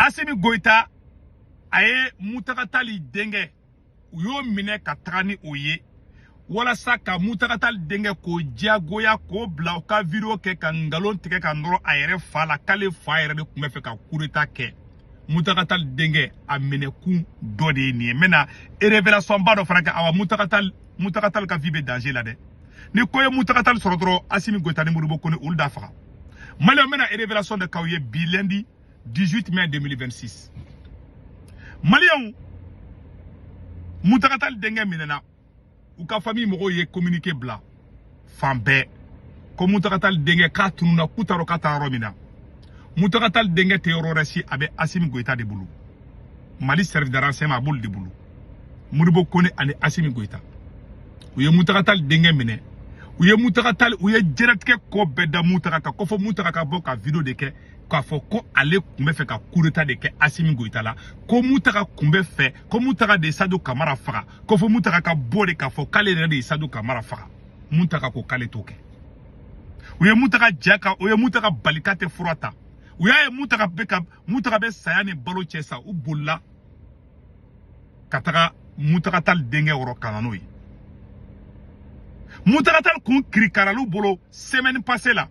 Assimi Goïta a ye Mountaga Tall denkɛ, u y'o minɛ ka taga ni o ye walasa ka Mountaga Tall denkɛ k'o diyagoya k'o bila u ka vidéo kɛ ka nkalon tigɛ ka nɔrɔ a yɛrɛ fa la, k'ale fa yɛrɛ de tun bɛ fɛ ka coup d'état kɛ. Mountaga Tall denkɛ a minɛkun dɔ de ye nin ye. N bɛna révélation ba dɔ fana kɛ. Awa, Mountaga Tall ka vie bɛ danger la dɛ. Ni ko ye Mountaga Tall sɔrɔ dɔrɔn, Assimi Goïta ni Modibo Kone, olu da faga. Maliyɛnw, n bɛna révélation de k'aw ye bi lundi 18 mai 2026. Maliyɛnw, Mountaga Tall denkɛ minɛna. U ka famille mɔgɔw ye communiqué bila fan bɛɛ ko Mountaga Tall denkɛ k'a tununa, k'u t'a dɔn k'a taara yɔrɔ min na. Mountaga Tall denkɛ tɛ yɔrɔ wɛrɛ si, a bɛ Assimi Goïta de bolo. Mali service de renseignement, a b'olu de bolo. Modibo Kone ani Assimi Goïta, u ye Mountaga Tall denkɛ minɛ. U ye Mountaga Tall, u ye jɛnatigɛ ko bɛɛ da Mountaga kan ko fɔ Mountaga ka bɔ ka vidéo de kɛ k'a fɔ ko ale tun bɛ fɛ ka coup d'état de kɛ Assimi Goïta la, ko Mountaga tun bɛ fɛ, ko Mountaga de ye Sadio Camara faga, ko fɔ Mountaga ka bɔ de k'a fɔ k'ale yɛrɛ de ye Sadio Camara faga. Mountaga ko k'ale t'o kɛ. U ye Mountaga ja kan, u ye Mountaga bali k'a tɛ fura ta. U y'a ye Mountaga bɛ ka, Mountaga bɛ saya ni balo cɛ sa. U bolila ka taga Mountaga Tall denkɛ yɔrɔ ka na n'o ye. Mountaga Tall kun kirikaral'u bolo semaine passée la.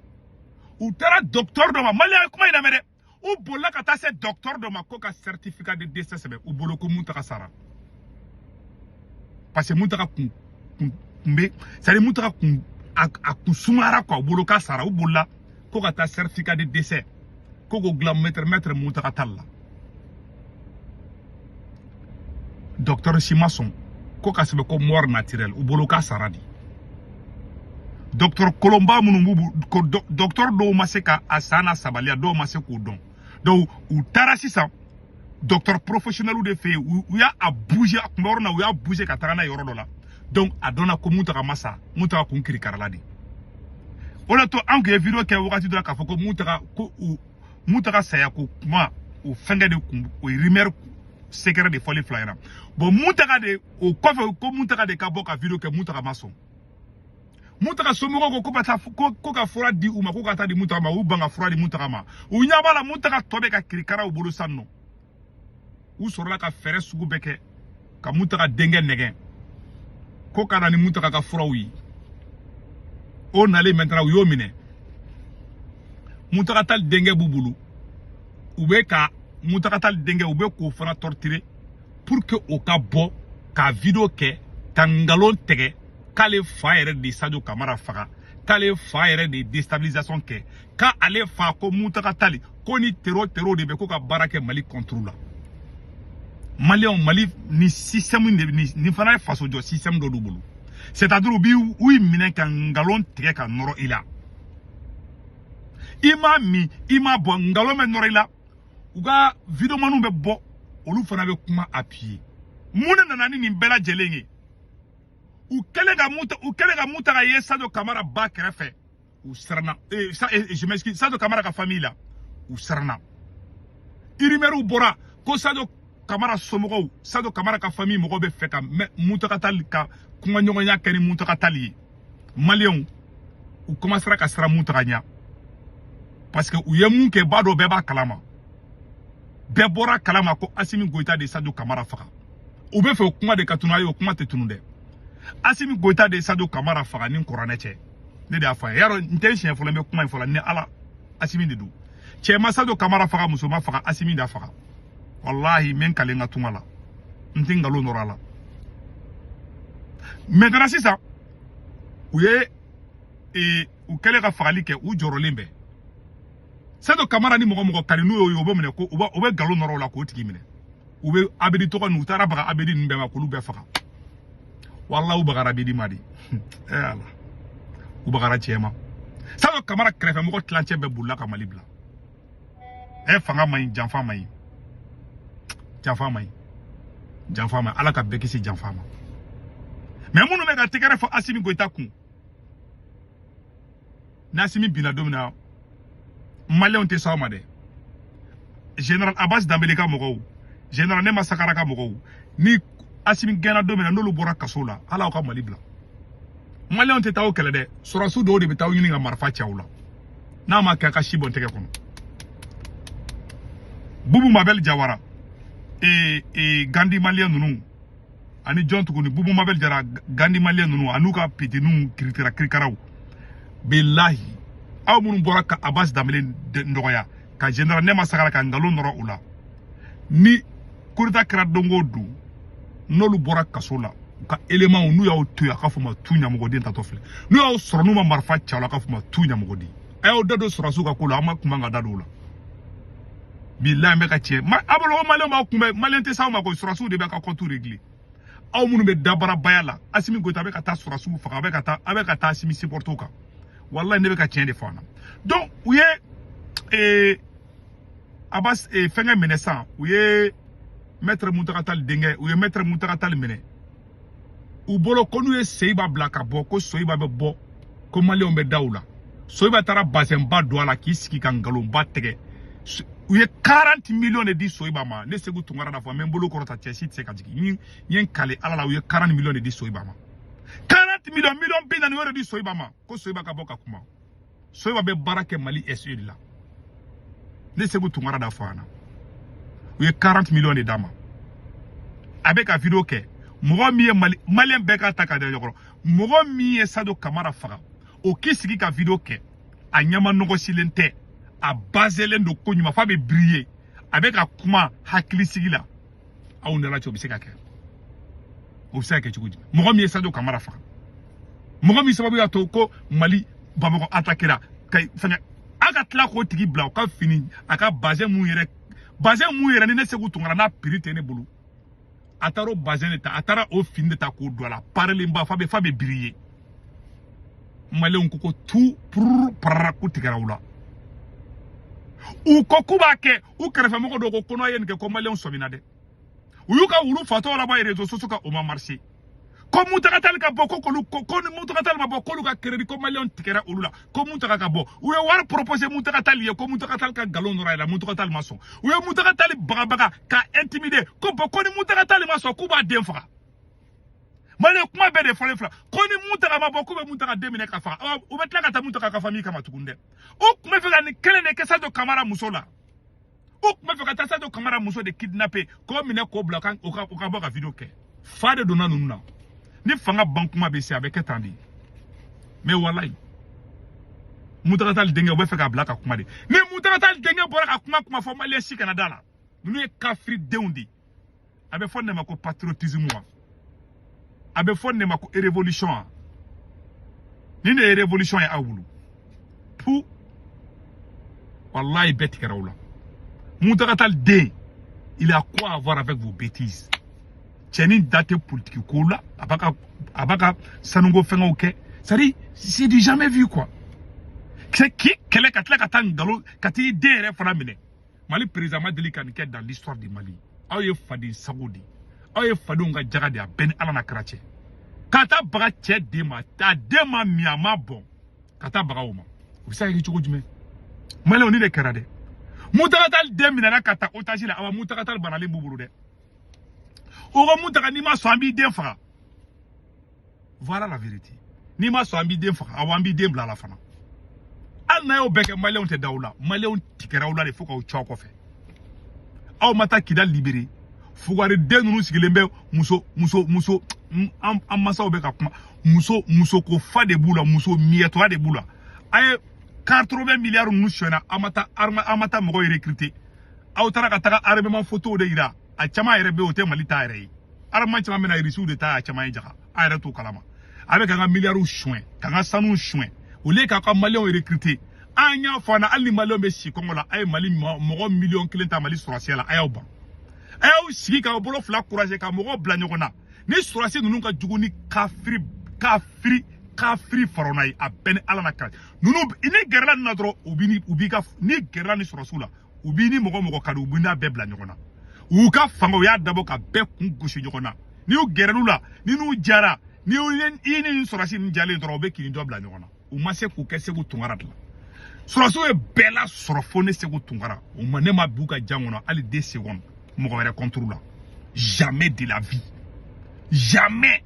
U taara docteur dɔ ma. Maliyɛn ye kuma in lamɛn dɛ. U bolila ka taa se docteur dɔ ma ko ka certificat de décès sɛbɛn u bolo ko Mountaga sara, parce que Mountaga kun bɛ, c'est à dire Mountaga kun a kun sumayara quoi. U bolo k'a sara, u bolila ko ka taa certificat de décès ko k'o dilan maître Mountaga Tall la. Docteur si ma sɔn ko ka sɛbɛn ko mort naturelle. U bolo k'a sara de. Docteur kolonba minnu b'u ko, docteur dɔw ma se ka a san n'a sabaliya, dɔw ma se k'o dɔn. Donc u taara sisan docteur professionnel de fɛ yen. U y'a a bouger, a kun bɛ yɔrɔ min na, u y'a bouger ka taga n'a ye yɔrɔ dɔ la. Donc a dɔnna ko Mountaga ma sa, Mountaga kun kirikarala de. O de to an kun ye vidéo kɛ wagati dɔ la k'a fɔ ko Mountaga, ko u Mountaga saya ko kuma, o fɛnkɛ de kun, o ye rumeur secret de fɔli fila ɲɛna. Bon, Mountaga de, o kɔfɛ ko Mountaga de ka bɔ ka vidéo kɛ, Mountaga ma sɔn. Mountaga somɔgɔw ko ka taa ko ka fura di u ma, ko ka taa di Mountaga ma. U ban ka fura di Mountaga ma. U ɲɛ b'a la Mountaga tɔ bɛ ka kirikara u bolo sisan nɔ. U sɔrɔla ka fɛɛrɛ sugu bɛɛ kɛ ka Mountaga denkɛ nɛgɛn ko ka na ni Mountaga ka furaw ye. O nalen maintenant, u y'o minɛ. Mountaga Tall denkɛ b'u bolo, u bɛ ka Mountaga Tall denkɛ, u bɛ k'o fana torturer pour que o ka bɔ ka vidéo kɛ ka nkalon tigɛ k'ale fa yɛrɛ de ye Sadio Camara faga, k'ale fa yɛrɛ de ye déstabilisation kɛ, k'ale fa ko Mountaga Tall ko ni terro de bɛ ko ka baara kɛ Mali contre la. Maliyɛnw, Mali ni système de ni fana ye faso jɔ système dɔ d'u bolo, c'est à dire u b'i u minɛ ka nkalon tigɛ ka nɔrɔ i la. I m'a min, i m'a bɔ, nkalon bɛ nɔrɔ i la. U ka videomaniw bɛ bɔ, olu fana bɛ kuma appuyer. Mun de nana ni nin bɛɛ lajɛlen ye? U kɛlen ka Mountaga ye Sadio Camara ba kɛrɛfɛ, u siranna. Je m'excuse, Sadio Camara ka famille la, u siranna. Rumeurs bɔra ko Sadio Camara somɔgɔw, Sadio Camara ka famille mɔgɔw bɛ fɛ ka Mountaga Tall ka kumaɲɔgɔnya kɛ ni Mountaga Tall ye. Maliyɛnw, u commencera ka siran Mountaga ɲɛ, parce que u ye mun kɛ, ba dɔ bɛɛ b'a kalama, bɛɛ bɔra kalama ko Assimi Goïta de ye Sadio Camara faga. U bɛ fɛ o kuma de ka tunu. Ayi, o kuma tɛ tunu dɛ. Assimi Goïta de ye Sadio Camara faga ni kuranɛ cɛ. Ne de y'a fɔ a ye yarɔ, n tɛ siɲɛ fɔlɔ n bɛ kuma in fɔ la ni Ala. Assimi de don. Cɛ ma Sadio Camara faga, muso ma faga, Assimi de y'a faga. Walahi, n bɛ n kale n ka tunga la, n tɛ nkalon nɔrɔ a la. Maintenant sisan, u ye u kɛlen ka fagali kɛ, u jɔrɔlen bɛ. Sadio Camara ni mɔgɔ mɔgɔ ka di n'u y'o ye, u bɛ minɛ ko u bɛ nkalon nɔrɔ o la k'o tigi minɛ. U bɛ Abedi tɔgɔ ninnu, u taara baga Abedi ninnu bɛɛ ma k'olu bɛɛ faga. Walahi, u bagara Abedi ma de. Ala, u bagara cɛ ma. Sadio Camara kɛrɛfɛmɔgɔ tilancɛ bɛɛ bolila ka Mali bila. Fanga man ɲi, janfa man ɲi, janfa man ɲi, janfa man ɲi. Ala ka bɛɛ kisi janfa ma. Mais minnu bɛ ka tɛgɛrɛ fɔ Assimi Goïta kun, n'Assimi binna don min na, Maliyɛnw tɛ s'aw ma dɛ. Général Abbas Danbele ka mɔgɔw, général Nema Sakara ka mɔgɔw, ni Assimi gɛnna don min na, n'olu bɔra kaso la, hali aw ka Mali bila, Maliyɛnw tɛ taa o kɛlɛ dɛ. Sɔrɔdasiw dɔw de bɛ taa aw ɲini ka marifa ci aw la. N'a ma kɛ, a ka si bɔn tɛgɛ kɔnɔ. Bubu Mabel Jawara et Gandhi malien ninnu ani jɔn tuguni? Bubu Mabel Jara, Gandhi malien ninnu an'u ka pitiniw kiritira kirikaraw. Bilahi, aw minnu bɔra ka Abbas Danbele nɔgɔya, ka général Nema Sagara ka nkalon nɔrɔ u la, ni coup d'état kɛra don o don, n'olu bɔra kaso la, u ka éléments, n'u y'aw to yen, a ka fɔ ma tu ɲamɔgɔden tatɔ filɛ. N'u y'aw sɔrɔ, n'u ma marifa ci aw la, a ka fɔ ma tu ɲamɔgɔden. A y'aw da don sɔrɔsiw ka ko la, an ma kuma ka da don o la. Bilahi, n bɛ ka tiɲɛ ma a bolo ko maliyɛnw b'aw kunbɛn. Maliyɛn tɛ s'aw ma ko sɔrɔsiw de bɛ ka compte régler. Aw minnu bɛ dabarabaya la, Asimi Goyita bɛ ka taa sɔrɔsiw faga, a bɛ ka taa Asimi supporter kan. Walahi, ne bɛ ka tiɲɛ de fɔ an na. Donc u ye Abbas fɛngɛ minɛ sisan, u ye maître Mutaga Tall denkɛ, u ye maître Mutaga Tall minɛ u bolo ko n'u ye Seyiba bila ka bɔ, ko Soyiba bɛ bɔ, ko maliyɛnw bɛ da u la. Soyiba taara bazɛnba don a la k'i sigi ka nkalonba tigɛ. U ye 40 millions de di Soyiba ma. Ne Segu Tunkara da fɔ, n bɛ n bolo kɔrɔta, cɛ si tɛ se ka jigin. N ye n kale Ala la, u ye 40 millions de di Soyiba ma. 40 millions, miliyɔn 40, u y'o de di Soyiba ma ko Soyiba ka bɔ ka kuma. Soyiba bɛ baara kɛ Mali SE de la. Ne Segu Tunkara da fɔ an na, u ye 40 millions de d'a ma, a bɛ ka vidéo kɛ. Mɔgɔ min ye Mali, maliyɛn bɛɛ ka ta k'a da ɲɔgɔn kɔrɔ, mɔgɔ min ye Sadio Kamara faga, o k'i sigi ka vidéo kɛ, a ɲɛma nɔgɔsilen tɛ, a baselen don ko ɲuman f'a bɛ briller, a bɛ ka kuma hakilisigi la. Aw ni Ala cɛ, o bɛ se ka kɛ? O bɛ se ka kɛ cogo di? Mɔgɔ min ye Sadio Kamara faga, mɔgɔ min sababu y'a to ko Mali Bamakɔ attaquera ka fɛngɛ, a ka tila k'o tigi bila o ka fini, a ka bazɛn mun yɛrɛ, bazɛn mun yɛrɛ ni ne Segu Tunkara n'a prix tɛ ne bolo, a taara o bazɛn de ta, a taara o fini de ta k'o don a la, parelenba f'a bɛ briller. Maliyɛnw ko tu pururu parara, k'u tigɛra u la. U ko k'u b'a kɛ, u kɛrɛfɛmɔgɔ dɔw ko n'a ye nin kɛ, ko maliyɛnw sɔmina dɛ. U y'u ka wulu fatɔ labɔ réseaux sociaux kan, o ma marché. Ko Mutaga Tall ka bɔ, ko k'olu ko ni Mutaga Tall ma bɔ, k'olu ka crédit, ko maliyɛnw tigɛra olu la, ko Mutaga ka bɔ. U ye wari proposé Mutaga Tall ye, ko Mutaga Tall ka nkalon nɔrɔ a la, Mutaga Tall ma sɔn. U ye Mutaga Tall bagabaga ka intimider ko bɔn, ko ni Mutaga Tall ma sɔn, k'u b'a den faga. Maliyɛn, kuma bɛɛ de fɔlen fila ko ni Mutaga ma bɔ, k'u bɛ Mutaga den minɛ ka faga. U bɛ tila ka taa Mutaga ka famille kama tuguni dɛ. U tun bɛ fɛ ka nin kelen de kɛ Sadio Kamara muso la. U tun bɛ fɛ ka taa Sadio Kamara muso de kidnapper, k'o minɛ, k'o bila o ka bɔ ka vidéo kɛ. Fa de donna ninnu na. Ni fanga ban kuma bɛ se, a bɛ kɛ tan de. Mais walayi, Mutaga Tall denkɛ, u bɛ fɛ k'a bila ka kuma de. Ni Mutaga Tall denkɛ bɔra ka kuma kuma fɔ, maliyɛn si kana da la. Ninnu ye kafiri denw de ye. A bɛ fɔ nin de ma ko patriotisme wa? A bɛ fɔ nin de ma ko révolution wa? Nin de ye révolution ye aw bolo. Pu, wallahi, bɛɛ tigɛra aw la. Mutaga Tall den, il a quoi à voir avec vos bêtises? Cɛnin da tɛ politique ko la, a b'a ka sanuko fɛngɛw kɛ. C'est à dire, c'est du jamais vu quoi. C'est k'i kɛlɛ ka tila ka taa nkalon ka t'i den yɛrɛ fana minɛ. Mali président ma deli ka nin kɛ dans l'histoire du Mali. Aw ye faden sago de ye, aw ye fadenw ka jaga de ye. A bɛɛ ni Ala na kɛra cɛ ka taa baga cɛ den ma, a den ma min, a ma bɔn, ka taa baga o ma, o bɛ se ka kɛ cogo jumɛn? Maliyɛnw, ni de kɛra dɛ. Mutaga Tall den minɛna ka taa otage la. Awa, Mutaga Tall banalen b'u bolo dɛ. O ko Mutaga, n'i ma sɔn, an b'i den faga. Voilà la vérité. N'i ma sɔn, an b'i den faga. Awɔ, an b'i den bila a la fana. Hali n'a y'o bɛɛ kɛ, maliyɛnw tɛ da aw la. Maliyɛnw tigɛra aw la de fo k'aw cɔ kɔfɛ. Aw ma taa Kidali libéré. Fugariden ninnu sigilen bɛ muso muso muso. An mansaw bɛ ka kuma muso muso ko fa de b'u la, muso miyɛtɔya de b'u la. A ye 80 milliards ninnu sonyɛna, an ma taa armée, an ma taa mɔgɔw recruter. Aw taara ka taga armement photo de yira. A caman yɛrɛ bɛ yen, o tɛ Mali ta yɛrɛ ye. Armement caman bɛ na, Irisiw de ta, a caman ye jaga, a yɛrɛ t'o kalama. A bɛ k'an ka miliyariw suɲɛ, k'an ka sanuw suɲɛ au lieu k'aw ka maliyɛnw recruter. An y'a fɔ an na, hali ni maliyɛnw bɛ si kɔngɔ la, a ye Mali mɔgɔ miliyɔn 1 ta Mali sɔrɔsiya la. A y'aw ban, a y'aw sigi k'aw bolo fila croiser ka mɔgɔw bila ɲɔgɔn na. Ni sɔrɔsi ninnu ka jugu ni kafiri kafiri kafiri farana ye, a bɛɛ ni Ala na kan. Ninnu, ni gɛrɛla ninnu na dɔrɔn, u b'i ni u b'i ka, ni gɛrɛla ni sɔrɔsiw la, u b'i ni mɔgɔ mɔgɔ ka di, u b'i n'a bɛɛ bila ɲɔgɔn na. U ka fanga, u y'a dabɔ ka bɛɛ kun gosi ɲɔgɔn na. N'i y'u gɛrɛl'u la, ni n'u jara, ni i ni sɔrɔsi ninnu jalen dɔrɔn, u bɛ k'i dɔ bila ɲɔgɔn na. U ma se k'u kɛ Segu Tunkara dilan. Sɔrɔsiw ye bɛɛ lasɔrɔ fo ne Segu Tunkara. U ma ne ma b'u ka jan kɔnɔ hali 2 secondes mɔgɔ wɛrɛ contre la. Jamais de la vie, jamais.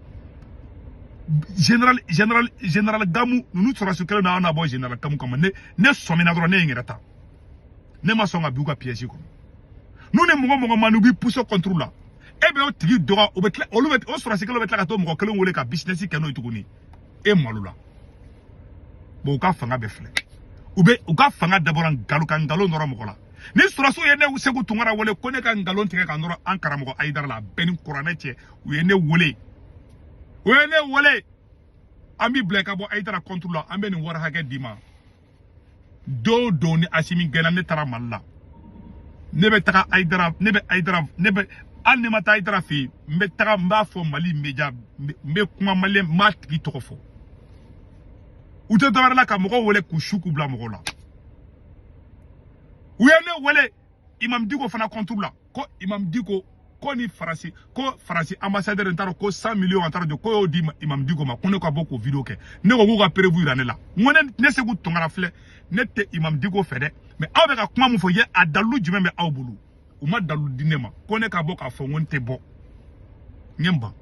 Général Gamu ninnu, sɔrɔsi kelen na, an na bɔ général Gamu kama. Ne sɔmina dɔrɔn, ne ye n yɛrɛ ta. Ne ma sɔn ka bin u ka piège kɔnɔ. N'u ni mɔgɔ mɔgɔ man di, u b'i pousser contre la. E bɛ o tigi dɔgɔ, u bɛ tila, olu bɛ o sɔrɔsi kelen bɛ tila ka t'o mɔgɔ kelen wele ka business kɛ n'o ye tuguni. E malo la. Bon, u ka fanga bɛ filɛ, u bɛ u ka fanga dabɔra nkalon ka nkalon nɔrɔ mɔgɔ la. Ni sɔrɔsiw ye ne Segu Tunkara wele ko ne ka nkalon tigɛ ka nɔrɔ an karamɔgɔ Ayidara la, a bɛɛ ni kuranɛ cɛ, u ye ne wele, u ye ne wele: an b'i bila i ka bɔ Ayidara contre la, an bɛ nin wari hakɛ d'i ma. Don o don ni Asimi gɛnna, ne taara Mali la, ne bɛ taga Ayidara, ne bɛ Ayidara, ne bɛ, hali ni ma taa Ayidara fɛ yen, n bɛ taga, n b'a fɔ Mali média, n bɛ kuma maliyɛn, n b'a tigi tɔgɔ fɔ. U tɛ dɔwɛrɛ la ka mɔgɔw wele k'u su k'u bila mɔgɔw la. U ye ne wele Imam Diko fana contre la, ko Imam Diko ko ni Faransi, ko Faransi ambassadeur, n t'a dɔn ko 100 millions, n t'a dɔn ko y'o di Imam Diko ma, ko ne ka bɔ k'o vidéo kɛ. Ne ko k'u ka preuve yira ne la. N ko ne Segu Tunkara filɛ, ne tɛ Imam Diko fɛ dɛ, mais aw bɛ ka kuma mun fɔ ye, a dalilu jumɛn bɛ aw bolo? U ma dalilu di ne ma ko ne ka bɔ k'a fɔ. N ko n tɛ bɔ, n ye n ban.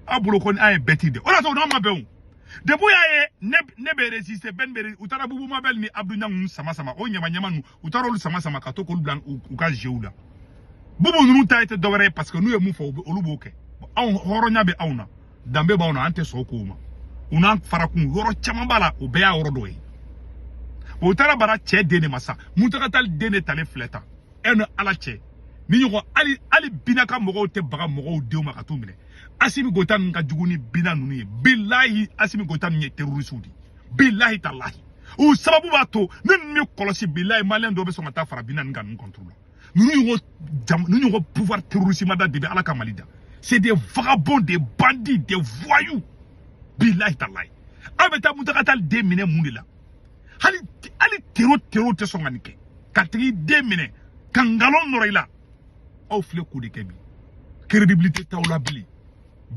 Aw bolo ko an ye bɛti de, o de y'a to n'aw ma bɛn o. Depuis y'a ye ne bɛ résister, bɛn bɛ, u taara Bubu Mabel ni Abdou Niang ninnu sama sama, o ɲama ɲama ninnu, u taara olu sama sama ka to k'olu bila u ka jeu la. Bubu ninnu ta tɛ dɔwɛrɛ ye, parce que n'u ye mun fɔ, olu b'o kɛ. Anw, hɔrɔnya bɛ anw na, danbe b'anw na, an tɛ sɔn o kow ma. U n'an farakun yɔrɔ caman b'a la, o bɛɛ y'a yɔrɔ dɔ ye. O taara bara cɛ den de ma sa, Muntaka Tali den de talen filɛ tan. E ni Ala cɛ, ni ɲɔgɔn hali Bina ka mɔgɔw tɛ baga mɔgɔw denw ma ka t'u minɛ. Asimi Goyita ninnu ka jugu ni Bina ninnu ye. Bilahi, Asimi Goyita ninnu ye terroriste de, bilahi talahi. U sababu b'a to ne ninnu bɛ kɔlɔsi. Bilahi, maliyɛn dɔw bɛ sɔn ka taa fara Bina ninnu kan, ninnu contre la. Ninnu ɲɔgɔn jam, ninnu ɲɔgɔn pouvoir terroriste ma da depuis Ala ka Mali da. C'est des vagabonds, des bandits, des voyous. Bilahi talahi, aw bɛ taa Muntaka Tali den minɛ mun de la? Hali terro tɛ sɔn ka nin kɛ, ka tigi den minɛ ka nkalon nɔrɔ i la. Aw filɛ k'o de kɛ bi. Crédibilité t'aw la bilen,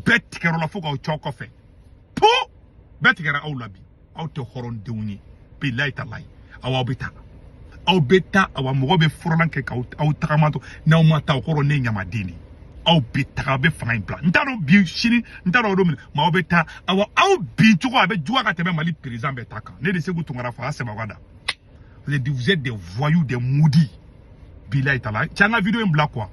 bɛɛ tigɛr'aw la fo k'aw cɛw kɔfɛ po, bɛɛ tigɛra aw la bi. Aw tɛ hɔrɔndenw ye, bilahi talahi. Aw bɛ taa, aw bɛ taa. Awa, mɔgɔ bɛ furannan kɛ k'aw aw tagama to n'aw ma taa, o kɔrɔ ne ye ɲamaden de ye. Aw bɛ taga, aw bɛ fanga in bila. N t'a dɔn bi, sini, n t'a dɔn o don min, mais aw bɛ taa. Awa, aw bin cogo a bɛ juguya ka tɛmɛ Mali président bɛɛ ta kan. Ne de Segu Tunkara fa sɛbɛn da. Vous êtes des voyous, des maudits. Bilahi talahi, cɛ, an ka vidéo in bila quoi.